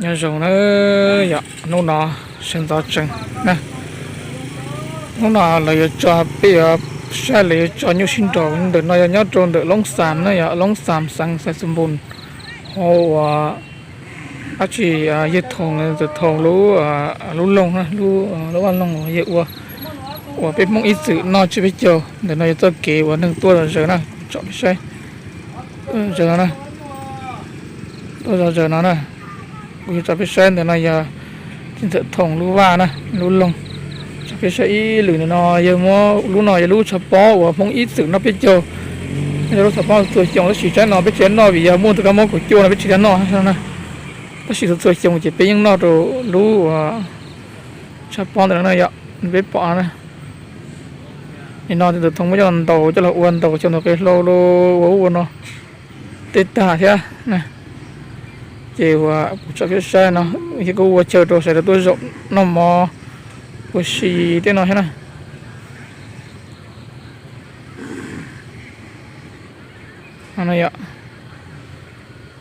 Nyob zoo na yom, hnub no sawv ntxov tsees na. Hnub no lawv yuav tso, peb yuav saib lawv yuav tso nyuj sib nraus. Ntawm no yog nyob rau ntawm Loob Xam na yom, Loob Xam xeev Xais Xus Npus, hauv uas dab tsi, yawg Thoom, Thoom lub, lub loog na, lub vaj loog uas yawg ua, uas peb Hmoob ib txwm noj tsiab peb caug. Ntawm no yog txoj kev uas neeg tuaj zom zaws na, kuv tsom peb saib. Zom zaws no na, tuaj zom zaws no na. Kuv yuav tso peb saib ntawm no yog txiv ntxawm Thoom lub vaj na, lub loog. Tso peb saib ib lwm ntawm no yog muab, lub no yog lub tshav pob uas Hmoob ib txwm noj peb caug. Yog lub tshav pob txhua xyoo tab sis tsaib no peb tsis noj vim yog muaj tus kab mob kaum cuaj no peb tsis noj na. Tab sis txhua txhua xyoo ces peb yeej noj rau lub uas tshav pob ntawm no na yom, peb pom na. Nim no txiv ntxawm Thoom muab coj los ntaus, coj los ua ntaus xyaw ntawm qe hlau los ua ub ua no tej tag thiab na. Ces uas kuv tso peb saib no, yog kuv ua chaw rau sawv daws tuaj zaum noj mov ua si tej no thiab na.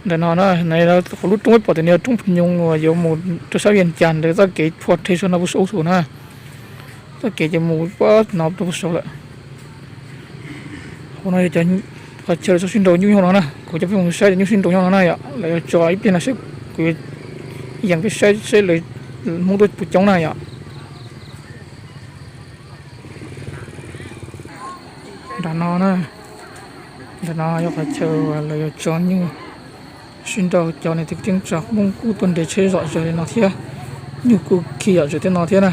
Ntawm no na, hauv lub roob peb pom tias nws yog roob Phu Nyoos uas yuav mus rau sab Vias Cas ntawd, txoj kev phua rhe saum no puag saum na. Txoj kev ces mus puag no rau puag saud lawm. Hauv no yog cov qhov chaw lawv tso sib nraus nyuj nyob no na, kuv coj peb mus saib cov nyuj sib nraus nyob no na yom. Lawv yuav tso ib pliag no seb, kuv yuav yees peb saib seb lawv Hmoob tuaj puas coob na yom. Nram no na, ntawm no yog qhov chaw uas lawv yuav tso nyuj sib nraus, cov niam txiv kwv tij neej tsa Hmoob kuj tuaj nres tsheb zom zaws li no thiab, nyuj kuj khi zom zaws tej no thiab na.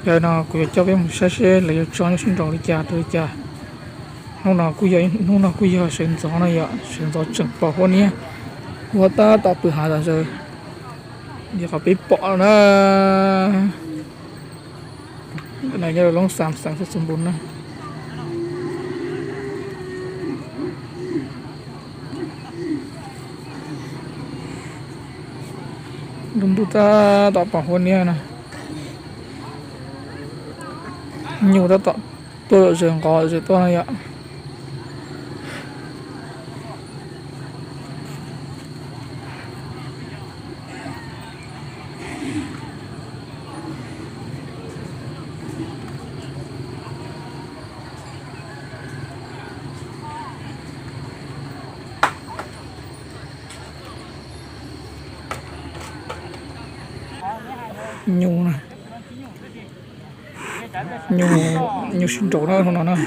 Yog li no kuv yuav coj peb mus saib seb lawv yuav tso nyuj sib nraus li cas rau li cas. Hnub no kuj yog, hnub no kuj yog sawv ntxov no yom, sawv ntxov tseem pom huab niab, huab tab tom pw hav zom zaws li qhov peb pom na. Ntawm no yog Loob Xam xeev Xais Xus Npus na. Lub ntuj tab tom pom huab niab na. Nyuj tab tom tuaj zom zaws nqos zom zaws tuaj no yom. Nyuj na, nyuj, nyuj sib nraus na hnub no na.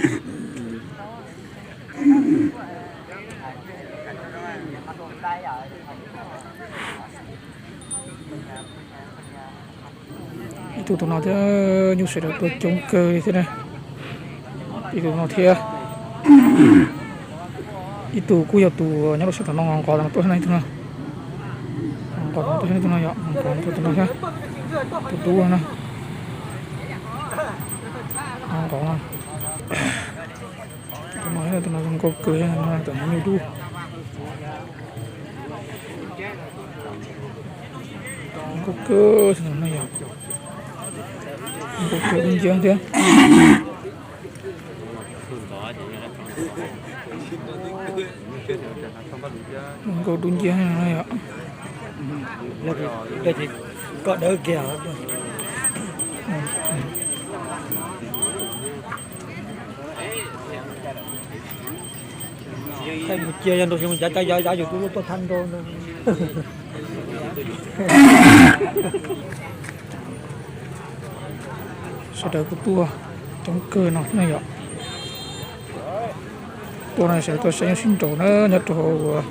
Ib tug tus no thiab, nyuj sawv daws tuaj coob kawg li thiab na. Ib tug no thiab, ib tug kuj yog tus nyob rau sab tom no nqos nqos no tuaj thiab na, ib tug no. Nqos no tuaj thiab, ib tug no yom, nqos no tuaj tus no thiab. Tus dub no na. Nqos no. Tus no, tus no zoo nkauj kawg, tom no nyuj dub. Zoo nkauj kawg, zoo nkauj kawg dub nciab thiab. Zoo nkauj dub nciab no yom. Koj dawb kiag. Thaij mus cia yog nrau xyoo cav cav yav yav yus tub lub tuaj thab nrau no. Sawv daws kuj tuaj coob kawg no thiab na yom. Tuaj no sawv daws tuaj saib nyuj sib nraus na, nyob rau hauv uas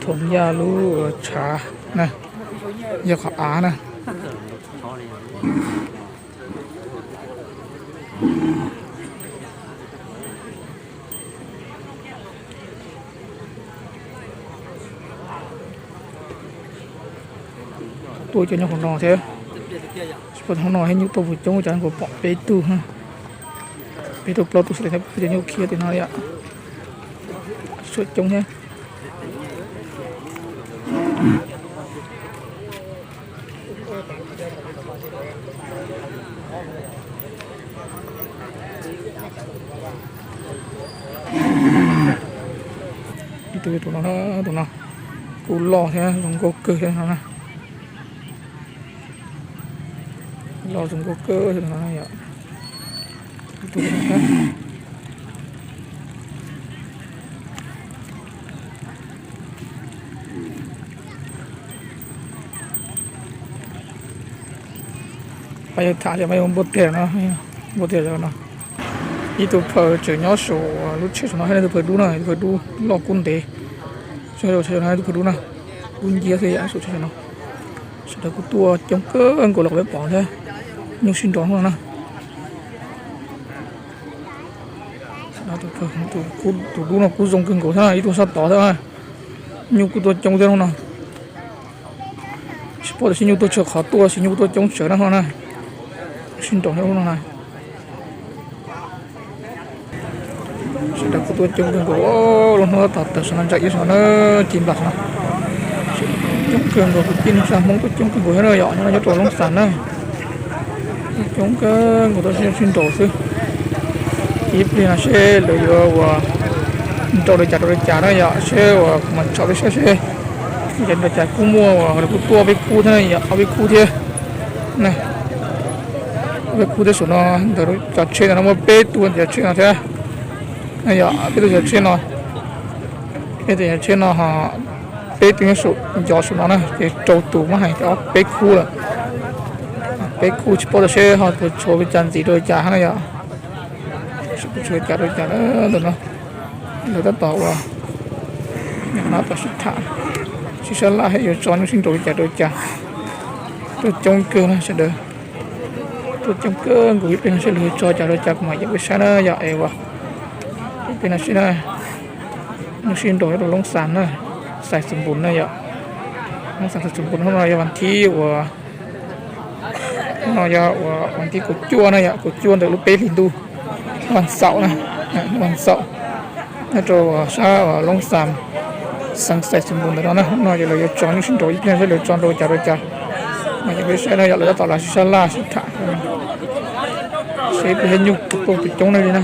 Thoom Yaj lub tshav na, yog qhov av na. Tuaj cov nyob hauv no thiab. Tsis paub hauv no thiab nyuj tuaj puas coob, cas kuv pom peb tug, peb tug plaub tug xwb thiab, cov nyuj khiav tim no yom. Tsis tshua coob thiab. Ib tug tus no, tus no, Kuj loj thiab zoo nkauj kawg thiab no na. Loj zoo nkauj kawg thiab no yom. Pab yuav tham li pab yuav npuaj tiag no, npuaj tiag no. Ib tug phaw tseem nyob saum lub tsheb saum no thiab, ib tug phaw dub na, ib tug phaw dub loj kub ntev. Saum no ib tug phaw dub na, dub nciab xwb yam saum tsheb saum no. Sawv daws kuj tuaj coob kawg nkaus li qhov peb pom thiab, nyuj sib nraus no na. Tus dub no kuj zoo kawg nkaus thiab, ib tug sab tod thiab. Nyuj kuj tuaj coob thiab no. Tsis paub tias seb nyuj tuaj tsawg qhov tuaj, tab sis nyuj kuj tuaj coob tsawv na no na. Sib nraus no na. Sawv daws kuj tuaj coob kawg nkaus, lub hnub tab tom tawm saum no ntsa iab saum no na, ci nplas saum no. Coob kawg nkaus, kwv tij neej tsa Hmoob tuaj coob kawg nkaus thiab na yom, nyob rau Loob Xas na. Tuaj coob kawg nkaus, tuaj sib nraus xwb. Ib pliag no seb lawv yuav ua nraus li cas rau li cas na yom, seb uas kuv mam tsom peb saib seb li cas rau li cas. Kuj muaj uas lawv kuj tuaj peb khub thiab na yom, ob peb khub thiab na. Ob peb khub thiab saum no, ntawm cov tsheb ntawm no muaj peb tug ntawm cov tsheb no thiab. Yog peb tug cov tsheb no, peb tug cov tsheb no ho peb tug nyob saum ncov saum no na, ces rau tus mas hais tias ob peb khub lawm. Peb khub tsis paub tias seb ho puas tshuav li cas ntxiv rau li cas na yom. Seb puas tshuav li cas rau li cas ntawm no. Lawv tab tom ua, tab tom sib tham, sib sab laj seb yuav tso nyuj sib nraus li cas rau li cas. Tuaj coob kawg na sawv daws. Tuaj coob kawg nkaus, ib pliag no seb lawv yuav tso cas rau li cas kuv mam yeem peb saib na yom. Es ua ib pliag no seb na, nyuj sib nraus nyob rau Loob Xas na, Xais Xus Npus na yom. Loob Xas Xais Xus Npus, hnub no yog vas thib uas, hnub no yog uas vas thib kaum cuaj na yom, kaum cuaj ntawm lub peb hlis ntuj, vas xaum na, vas xaum. Nyob rau sab Loob Xas, xeev Xais Xus Npus ntawm no na, hnub no ces lawv yuav tso nyuj sib nraus ib pliag seb lawv tso nraus cas rau cas. Mas yog peb saib no yom, lawv tab tom los sib sab laj sib tham seb ib pliag nyuj puas tuaj puas coob na li na.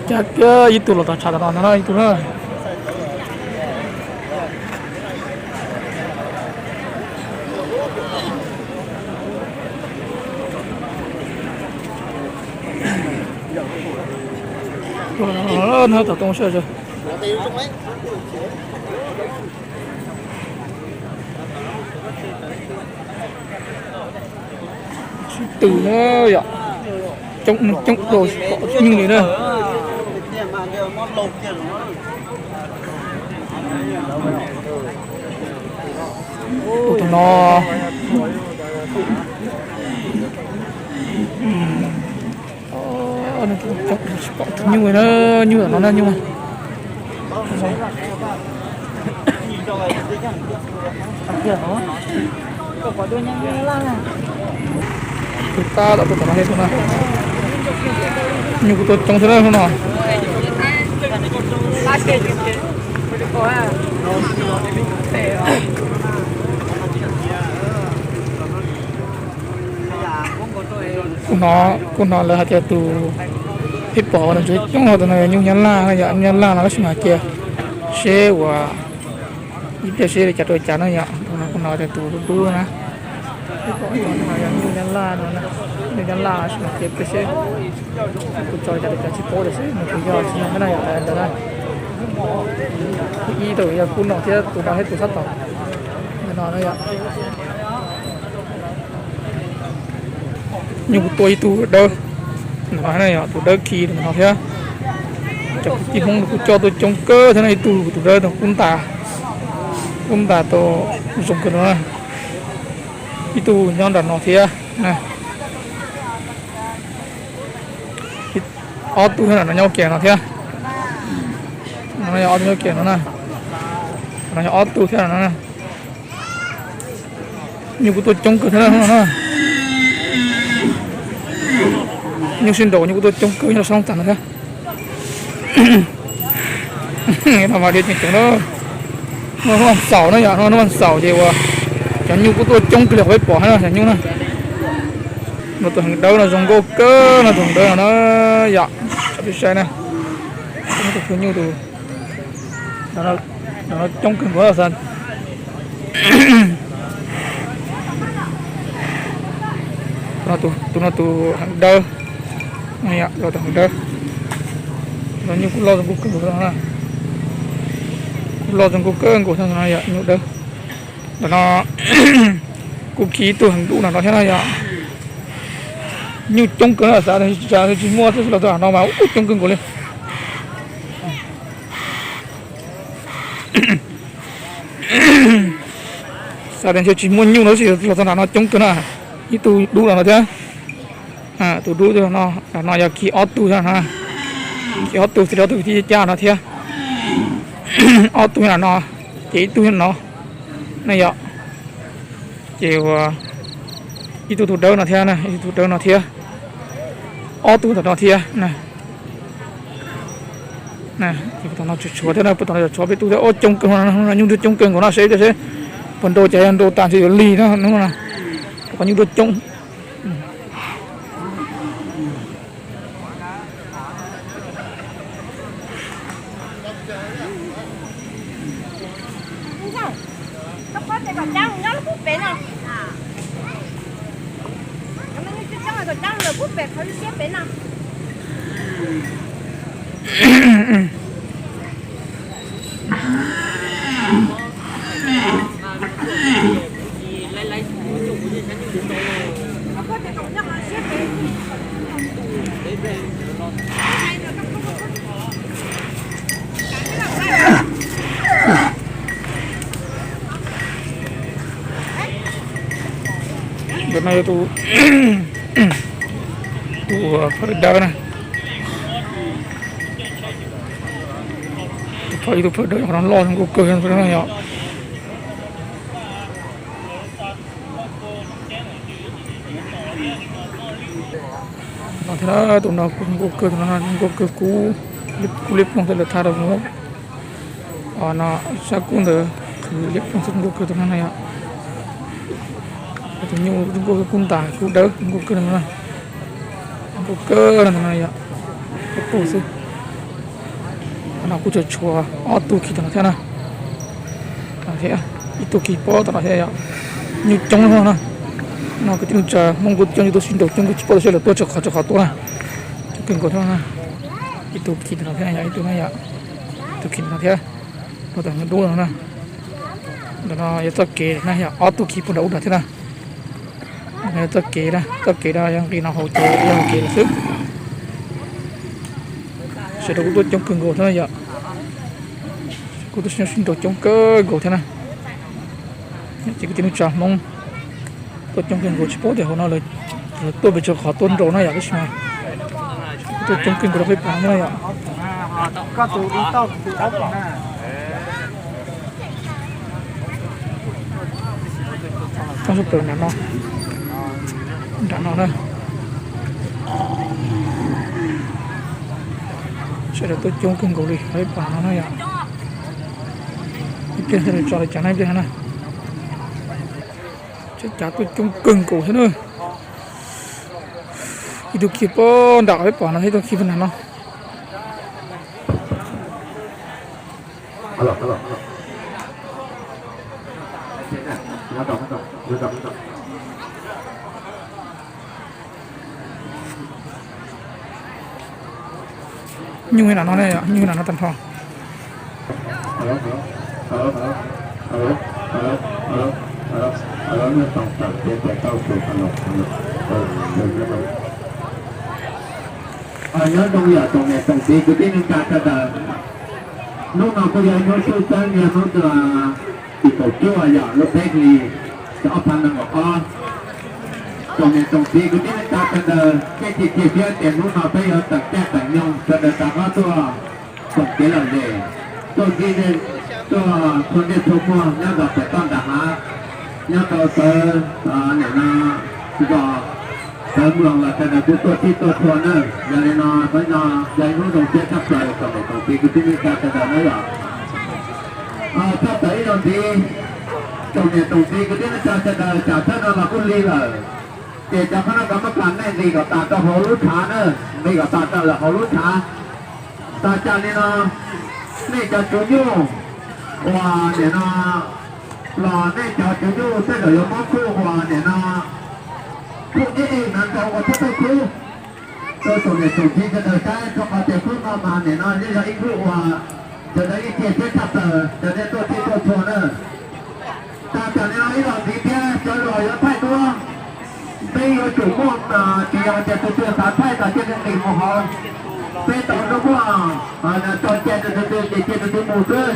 Cas kiag ib tug los tom tshav tom no ntag na, ib tug na. Tom toj sawb. Sib tw na yom, coob coob dua tsis pom nyuj li na. Tus no, coob tsis pom tus nyuj li na, nyuj no na nyuj. Tus tab tom tuaj tom no thiab tus na. Nyuj kuj tuaj coob thiab na hnub no. Kuv hnov, kuv hnov lawv hais tias tus peb pom uas nws ntsuag coob tus no yog nyuj Nyab Laj no yom, nyuj Nyab Laj no tab sis mas cia seb uas ib pliag seb li cas rau li cas no yom. Kuv hnov tias tus dub dub na, peb pom no yog nyuj Nyab Laj no, nyuj Nyab Laj tab sis mas cia peb seb tus tso li cas rau cas tsis paub tias seb nws puas yog tsis yog thiab na yom, ntawd na. Ib tug yog kub no thiab tus no thiab tus sab tom ntawm no na yom. Nyuj kuj tuaj ib tug dawb, tus dawb khi ntawm no thiab. Cov kwv tij Hmoob kuj coj tuaj coob kawg thiab no, ib tug tus dawb no kub ntas, kub ntas tau zoo kawg no na. Ib tug nyob nram no thiab na. Ob tug thiab no nyob kiag no thiab. No yog ob tug nyob kiag no na. No yog ob tug thiab no na. Nyuj kuj tuaj coob kawg thiab no na. Nyuj sib nraus nyuj kuj tuaj coob kawg nyob rau sab Looj Xas no thiab. Hnub no mas diav ceev ceev na. Hnub vas xaum na yom, hnub vas xaum ces uas cov nyuj kuj tuaj coob kawg li qhov peb pom thiab no, cov nyuj na. No tus heev dawb no zoo nkauj kawg no, tus heev dawb no na yom, tsoom phooj ywg saib na. Tus nyuj tus, tus no coob kawg nkaus xav. Tus no tus heev dawb, tus heev dawb, tus no nyuj kuj loj zoo nkauj kawg nkaus no, kuj loj zoo nkauj kawg nkaus no yom, nyuj dawb. Ntawm no kuj khi ib tug heev dub no no thiab no yom. Nyuj coob kawg no, xav tias tsis muaj xwb los txog no mas ub coob kawg nkaus li. Xav tias ntshe tsis muaj nyuj no tab sis los txog nram no coob kawg na. Ib tug dub no no thiab. Tus dub no, no yog khi ob tug thiab no. Khi ob tug xwb, ob tug thiab cab no thiab. Ob tug no no, ces ib tug no, no yom. Ces ua ib tug tus dawb no thiab na, ib tug tus dawb no thiab, ob tug ntawm no thiab na. Ces puag tom no tshuav tshuav thiab na, puag tom no tshuav peb tug thiab, ob coob kawg no, nyuj ntuag coob kawg nkaus no, seb seb puas nrau, cas yog nrau tas ntshe yuav lig no hnub no, rau qhov nyuj ntuag coob. Ntawm no yog tus, tus phawj dawb na. Tus phawj, ib tug phawj dawb qhov no loj zoo nkauj kawg no yom. No thiab, tus no kuj zoo nkauj kawg, tus no zoo nkauj kawg, kub, kub liab ploog xwb, lawv thaj rau no, sab kub ntawd qhwv liab ploog xwb, zoo nkauj kawg tus no na yom. Tus nyuj zoo nkauj kub ntas kub dawb, zoo nkauj kawg no, zoo nkauj kawg no yom. Ib tug xwb. Qhov no kuj tshuav tshuav ob tug khi tom no thiab na. Thiab ib tug khi pob tom no thiab yom. Nyuj coob no na. No kwv tij neej tsa Hmoob kuj coob, yus tuaj sib nraus coob, kuj tsis paub tias seb lawv tuaj tsawg qhov tsawg qhov tuaj na. Coob kawg nkaus thiab na. Ib tug khi tom no thiab yom, ib tug na yom. Ib tug khi tom no thiab. Puag tom dub no na. Ntawm no yog txoj kev na yom, ob tug khi puag nram ub nrad thiab na. Txoj kev na, txoj kev no yog nqis no hauv cov yog hauv kev lawm xwb. Sawv daws kuj tuaj coob kawg nkaus thiab na yom. Kuj tuaj sib nraus coob kawg nkaus thiab na. Ces kwv tij neej tsa Hmoob tuaj coob kawg nkaus, tsis paub tias hauv no lawv tuaj pes tsawg qhov tuaj nraus na yom, tab sis mas tuaj coob kawg nkaus rau peb pom no yom. Coob tshaj plaws nram no, nram no na. Sawv daws tuaj coob kawg nkaus li rau peb pom no na yom. Ib pliag sawv daws tso lawv cov na ib pliag na. Sawv daws tuaj coob kawg nkaus thiab na. Ib tug khi puag nram peb pom no thiab, ib tug khi puag nram no. Nyuj nram no ne, nyuj nram no tag nrho. Nyob zoo yam tsoom niam tsoom txiv kwv tij neej tsa sawv daws, hnub no kuj yog ib hnub tshwj xeeb, yog hnub tim kaum cuaj yom, lub peb hlis xyoo ob phav nees nkaum ob. Tsoom niam tsoom txiv kwv tij neej tsa sawv daws, tej tsis cia siab tias hnub no peb yuav tseem caij tseem nyoog sawv daws rov qab tuaj koom kev lom zem, tuaj, tuaj txhua ntiaj txhua muag nyob zos pem toj nram hav, nyob rau txawv, nim no zos txawv mloog los sawv daws kuj tuaj txhij tuaj txhua na. Yog li no hnub no yog ib hnub zoo siab tshaj plaws tsoom niam tsoom txiv kwv tij neej tsa sawv daws na yom. Txhob txawv ib zaug ntxiv, tsoom niam tsoom txiv kwv tij neej tsa sawv daws, tsam thawj no los kuj lig lawm. Ces cov qhab nab kav mab kas nej nqis kom tas rau hauv lub tshav na, nqis kom tas rau lawm hauv lub tshav. Tag cag li no, nej cov tswv nyuj uas nim no los nej cov tswv nyuj tej zaum yuav muab khub uas nim no khub ib ib no rau ua thawj thawj khub rau tsoom niam tsoom txiv sawv daws saib, rau qhov tias khub no mas nim no yeej yog ib khub uas sawv daws yeej cia siab tshaj plaws cov nej tuaj txhij tuaj txhua na. Tag cag li no ib los ntxiv thiab cov uas yuav thaij duab, peb yuav tsum muaj, tsis yog hais tias tus twg xav thaij los cia li nqis mus hauv. Peb tau muaj tso cai rau tus twg ces cia tus twg mus xwb.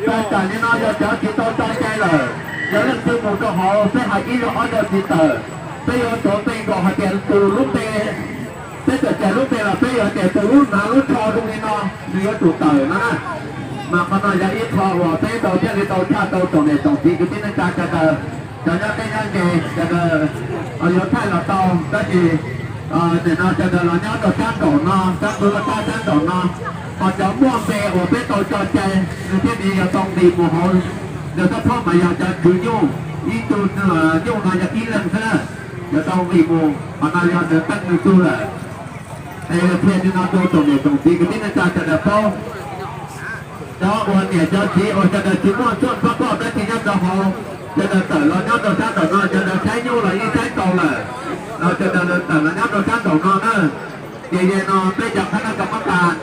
Tag cag li no yog cov tsis tau tso cai lawm, yog leej twg mus rau hauv peb hais ib zaug ob zaug tsis tawm, peb yuav tuav npe nkaus hais tias tus lub npe, peb txawm cais lub npe los peb yuav tias tus lub hnav lub tsho zoo li no nws yuav tsum tawm no na. Mas qhov no yog ib qho uas peb tau thiaj li tau tshaj tau tsoom niam tsoom txiv kwv tij neej tsa sawv daws, cov nyob teb nyob ze sawv daws yuav thaij los tau, tab sis nim no sawv daws los nyob rau sab nraum no, sab npawg tab sab nraum no, ho cov muaj npe uas peb tau tso cai nws thiaj li yuav tau nqis mus hauv. Nws tab phob mas yog cov tswv nyuj, ib tug nyuj no yog ib leeg xwb na, yuav tau nqis mus, qhov no yog nws teej nws tug lawm. Es qhia li no rau tsoom niam tsoom txiv kwv tij neej tsa sawv daws paub. Cov uas niam cov txiv uas sawv daws tsis muaj txuj pab poj dab tsi nyob rau hauv, sawv daws tawm los nyob rau sab nraum no, sawv daws saib nyuj los yeej saib tau lawm, los sawv daws tawm los nyob rau sab nraum no na. Ces yog no peb cov qhab nab kav mab kas,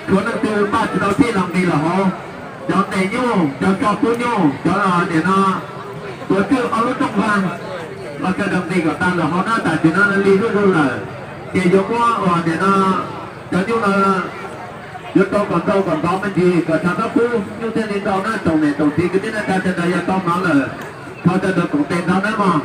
tshuav leej twg npaj tsis tau txhij los nqis los hauv, cov tes nyuj, cov tso kub nyuj, cov nim no tuav tswj ob lub rooj vag, los sawv daws nqis kom tas lawm hauv na, tam sim no li zuj zus lawm. Ces yuav muab uas nim no cov nyuj no yuav rau kom ntau kom ntov me ntsis kom tshav txhob kub, nyuj thiaj li ntau na. Tsoom niam tsoom txiv kwv tij neej tsa sawv daws yog tau hnov lawm, thov sawv daws koom tes nrog nawb mog.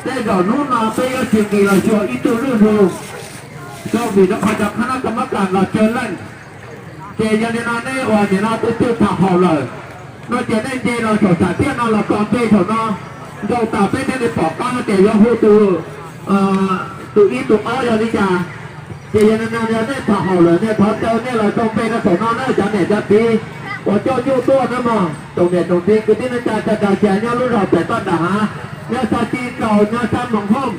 Tej zaum hnub no peb yuav tsis nqis los xyuas ib tug zuj zus, rau vim rau qhov cov qhab nab kav mab kas los tsawg leej. Ces yog li no nej uas nim no twb twb tham haum lawm no ces nej nce los saum sam thiaj no los kos npe saum no, nrau tas peb thiaj li pom qab tias yuav hu tus, tus ib tus ob yog li cas. Ces yog li no yog nej tham haum lawm nej thov caw nej los rau npe rau saum no na cov niam cov txiv uas coj nyuj tuaj na mog. Tsoom niam tsoom txiv kwv tij neej tsa sawv daws ces nyob lub zos pem toj nram hav, nyob sab Tsib Rau, nyob sab Moos Hooj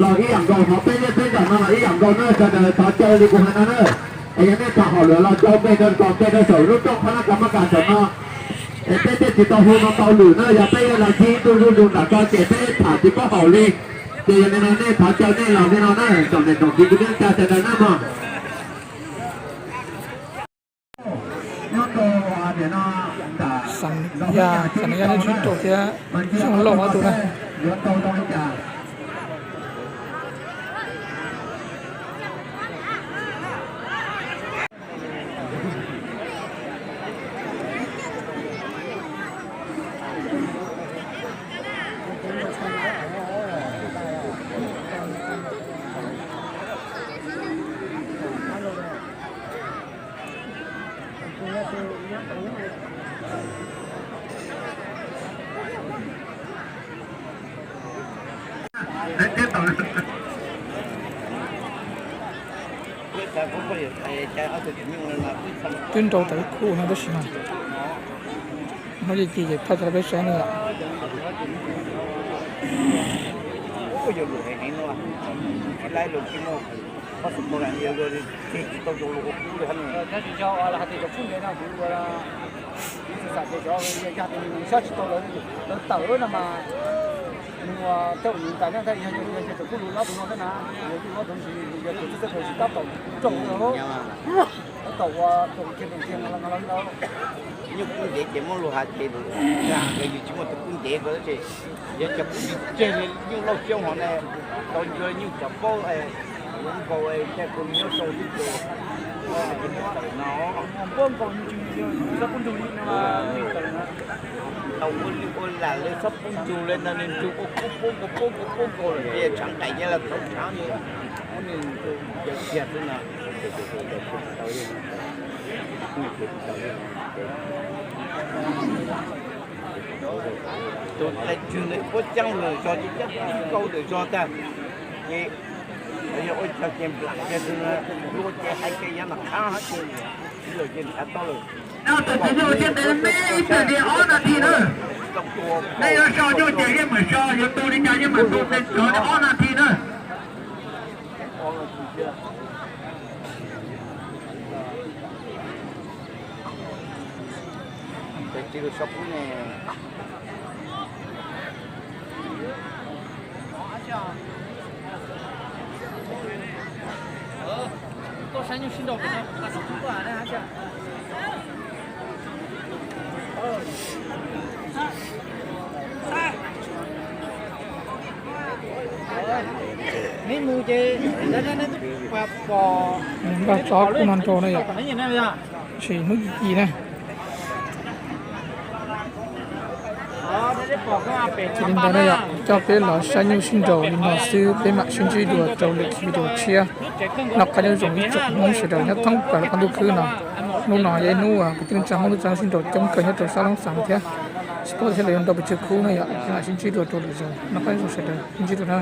los ib yam nkaus, hos peb zej peb zos no los ib yam nkaus na, sawv daws thov caw li kuv hais no na. Es yog nej tham haum lawm los rau npe rau, kos npe rau saum lub rooj qhab nab kav mab kas saum no. Es peb thiaj tsis tau hu no tau lwm na, yog peb yuav los ncig ib tug zuj zus nram ko ces peb tham tsis paub haum li. Ces yog li no nej thov caw nej los li no na, tsoom niam tsoom txiv kwv tij neej tsa sawv daws na mog. Xav yaj, xav yaj neb tsib rau thiab xyoo lauj ob tug na. Twb nrau tau ib khub no tab sis mas hnub ci ci ces thaij tau rau peb saib ne yom. Nws ua tej ua nws tas ne, yog yog tsoom kuj lus lob tus no thiab na, yog yog tsoom kuj lus lob tus no ntsis yog tus txawj txawj tsis tab tom rooj tab tom ua tus kiag tus kiag no los no los. Nyuj kub ntev ces muab lus hais ces nkawd yus tsis muaj tus kub ntev ko tab sis yog cov kub ntev tseg li nyuj lauj xyoob hov ne, tau ncua nyuj cov paub, nkaus caij kuv nyob rau twb ces no. Tau ua li ua lam li xob poob ntsug li ntawd nws ntsug ua poob nkaus poob nkaus poob nkaus lawm ces tshav nqaim ces los txaus tshav li. Muab nws ntsug kiag xwb no. Tus thaij tswg ntawd puab caab lawm zog ces caab tib nkaus ntawm zog tag ces yog ua cog ces nplam kiag xwb, luag ces hais ces yav nram qab hab ces Noj tus txiv nyuj thiab ntev me ib pliag li ob nas this na. Nej yuav so nyuj ces yeej meem so, yuav tu li cas yeej meem tu, ntev cov li ob nas this na. Npaj tsob kuj no nrau na yom, tab sis hnub ci ci na. Ces li ntawd na yom, coj peb los saib nyuj sib nraus li no xwb, peb mam sib ntsib dua rau lwm video tshiab. Noj qab nyob zoo ib tsoom Hmoob sawv daws nyob thoob plaws lub qab ntuj khwb no. Hnub no yog ib hnub kwv tij neej tsa Hmoob tub tsa sib nraus coob kawg nyob rau sab Loob Xas thiab. Tsis paub tias thiaj li yuav nrau pes tsawg khub na yom, peb mam sib ntsib dua rau lwm zaus. Noj qab nyob zoo sawv daws, sib ntsib dua na.